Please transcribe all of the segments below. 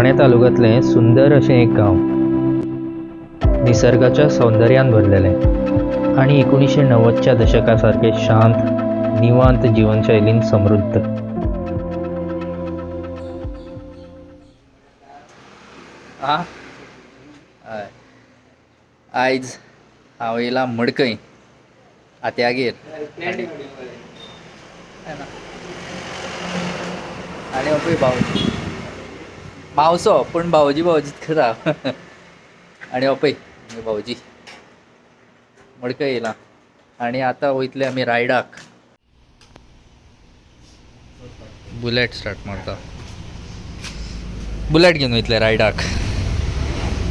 ठाणे तालुक्यांतलें सुंदर अशें एक गांव, निसर्गाच्या सौंदर्यान भरलेलें आनी 1990च्या दशका सारकें शांत निवांत जीवनशैलीन समृद्ध. हय, आयज हांव येयला मडकय आत्यागेर आनी पळय भावजी मावसो, पूण भावजी भावजीच करा. आनी हो पळय भावजी मडकय येयला आनी आतां वयतले आमी रायडाक. बुलेट स्टार्ट मारता, बुलेट घेवन वयतले रायडाक.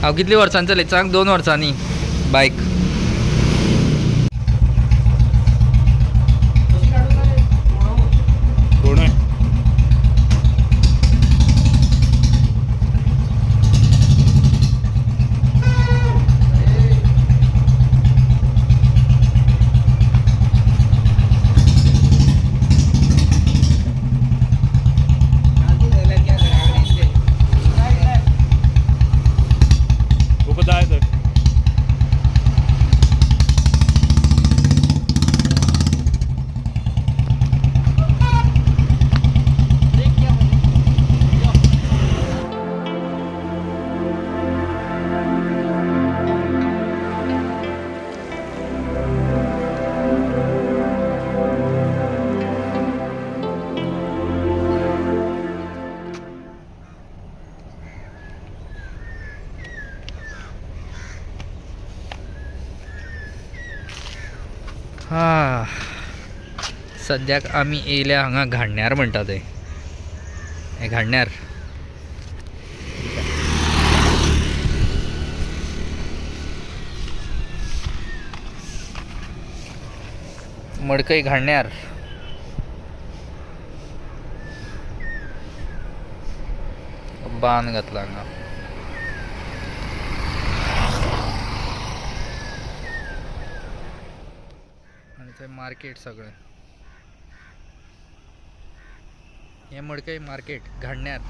हांव कितली वर्सांनी चलयता सांग? 2 वर्सांनी बायक. हा, सद्याक आमी येयल्या हांगा घाडण्यार म्हणटा ते, हें घाडण्यार. मडकय घाडण्यार. बांद घातला हांगा. आनी थंय मार्केट सगळें. हें मडकय मार्केट घाडण्यार.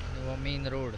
आनी हो मेन रोड.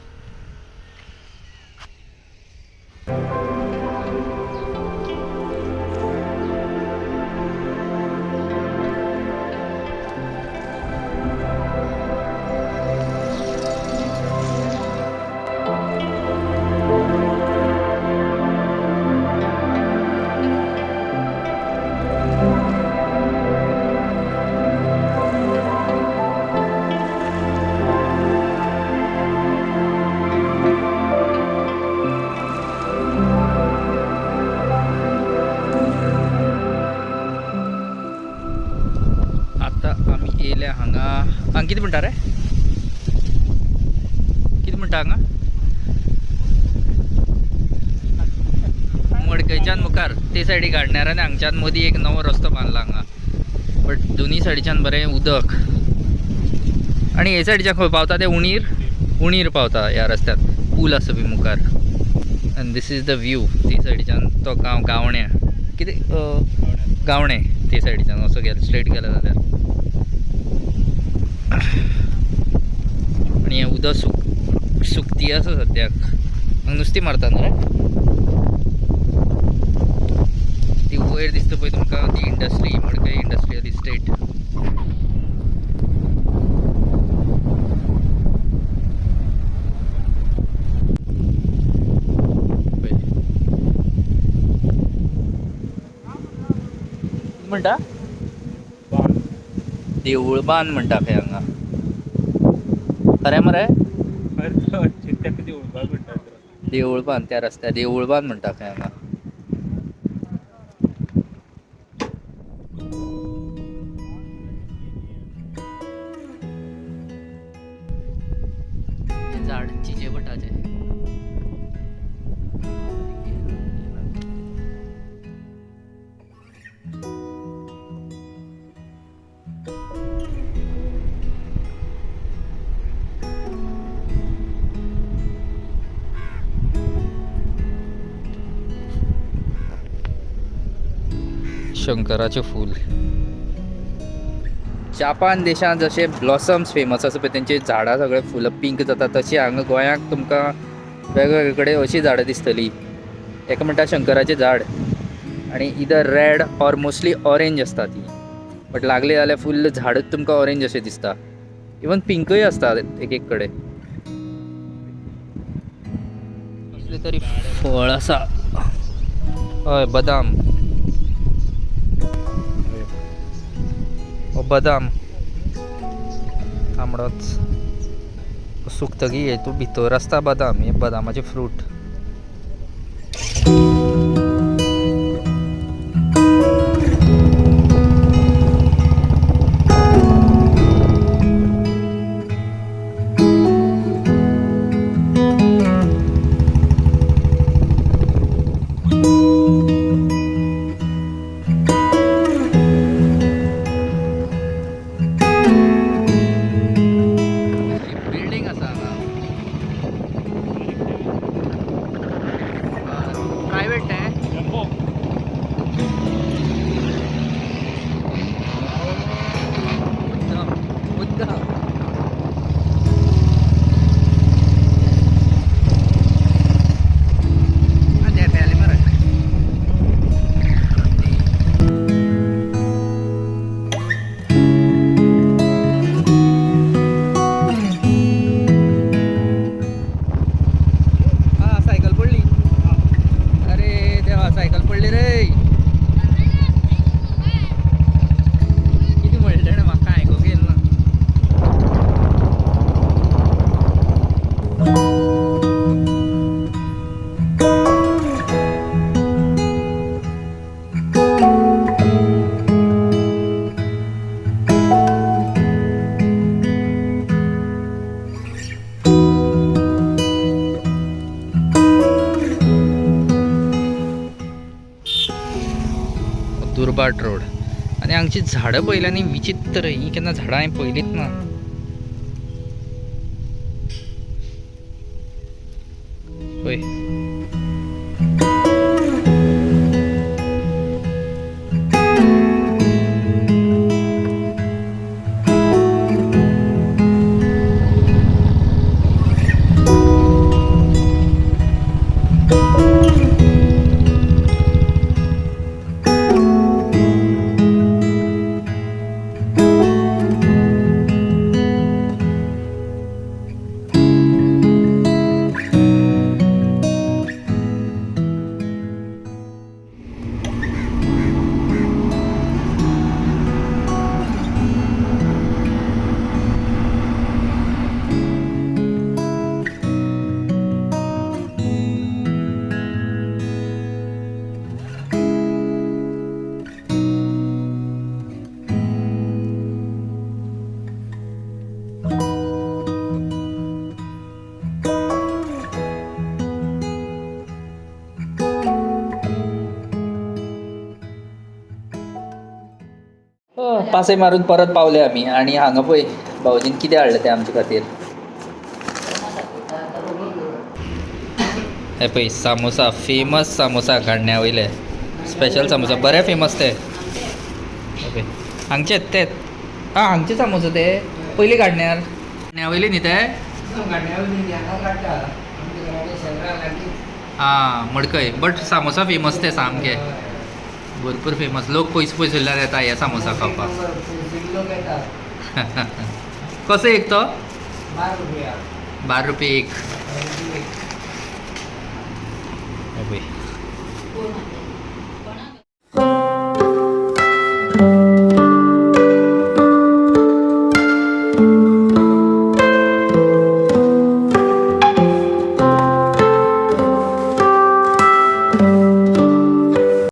आतां आमी येयल्या हांगा. हांगा कितें म्हणटा रे? कितें म्हणटा हांगा? मडकयच्यान मुखार ते सायडी घाडण्यार आनी हांगच्यान मदीं एक नवो रस्तो बांदला हांगा. बट दोनी सायडीच्यान बरें उदक. आनी हे सायडीच्यान खंय पावता ते उणीर, उणीर पावता ह्या रस्त्यार. पूल आसा बी मुखार. आनी this is the view. ते सायडीच्यान तो गांव गावण्या, कितें गावणे ते सायडीच्यान असो गेलो स्ट्रेट गेलो जाल्यार. आनी हें उदक सुकती आसा सद्याक. हांगा नुस्तीं मारता न्हू रे? ती वयर दिसता पळय तुमकां ती इंडस्ट्री, मडकय इंडस्ट्रियल इस्टेट. म्हणटा देवूळबान म्हणटा खंय हांगा. खरें मरे? देवूळबान त्या रस्त्यार देवूळबान म्हणटा खंय हांगा. झाड चिचेबटाचें. शंकराचें फूल. जापान देशांत जशे ब्लॉसम्स फेमस आसा पळय, तेंची झाडां सगळे फुलां पिंक जाता, तशी हांगा गोंयांत तुमकां वेगवेगळे कडेन अशीं झाडां दिसतलीं. हेका म्हणटा शंकराचें झाड आनी either red or mostly orange आसता ती, बट लागली जाल्यार फुल्ल झाडूच तुमकां ऑरेंज अशें दिसता. इवन पिंकय आसता एक एक कडेन. कसलें तरी फळ आसा, हय बदाम, हो बदाम तांबडोच सुकतगीर हेतू भितर आसता बदाम, हे बदामाचे फ्रूट. बिल्डींग आसा हांगा प्रायवेट तें. मुद्दाम मुद्दाम. आं, मरे. हा सायकल पडली, अरे देवा सायकल पडली रे. कितें म्हणलें तेणें म्हाका आयकूंक येयलें ना. दुर्बाट रोड आनी हांगची झाडां पळयल्या न्ही विचित्र, ही केन्ना झाडां हांवें पळयलीच ना. पळय पासय मारून परत पावले आमी आनी हांगा पळय भाऊजीन कितें हाडलें तें आमचे खातीर. हे पळय सामोसा, फेमस सामोसा काडण्या वयले स्पेशल सामोसा, बरे फेमस ते. ओके हांगचेच ते, आं हांगचे सामोसा ते पयलीं काडण्यार, काडण्या वयले न्ही ते. आं मडकय, बट सामोसा फेमस ते सामके भरपूर फेमस, लोक पयस पयसुल्ल्यान येता हे सामोसा खावपाक. कसो एक तो? 12 रुपया एक. पळय